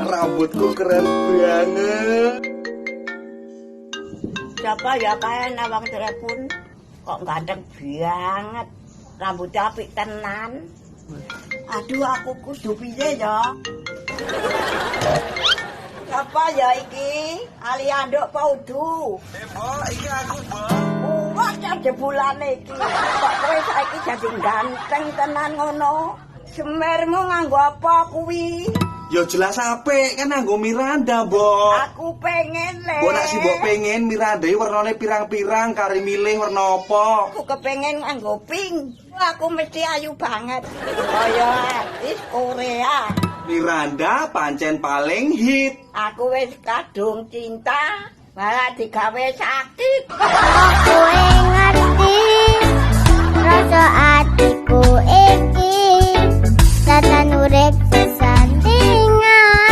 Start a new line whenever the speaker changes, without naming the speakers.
Rambutku keren banget.
Siapa ya kae nawang telepon kok ganteng banget. Rambutnya apik tenan. Aduh, aku kudu piye ya? Siapa ya iki? Ali anduk apa udu?
Eh, Mbok, iki aku, Mbok.
Wah, jebulane iki. Kok kowe saiki jadi ganteng tenan ngono? Semermu nganggo apa kuwi?
Ya jelas apik, kan nganggo Miranda, Mbok.
Aku pengen le.
Mbok, nek si mbok pengen Miranda iki warnane pirang-pirang, kari milih warna apa.
Aku kepengen nganggo pink. Aku mesti ayu banget. Kaya artis Korea.
Miranda pancen paling hit.
Aku wis kadung cinta, malah digawe sakit.
Kowe ngerti rasa atiku iki, tatan urip.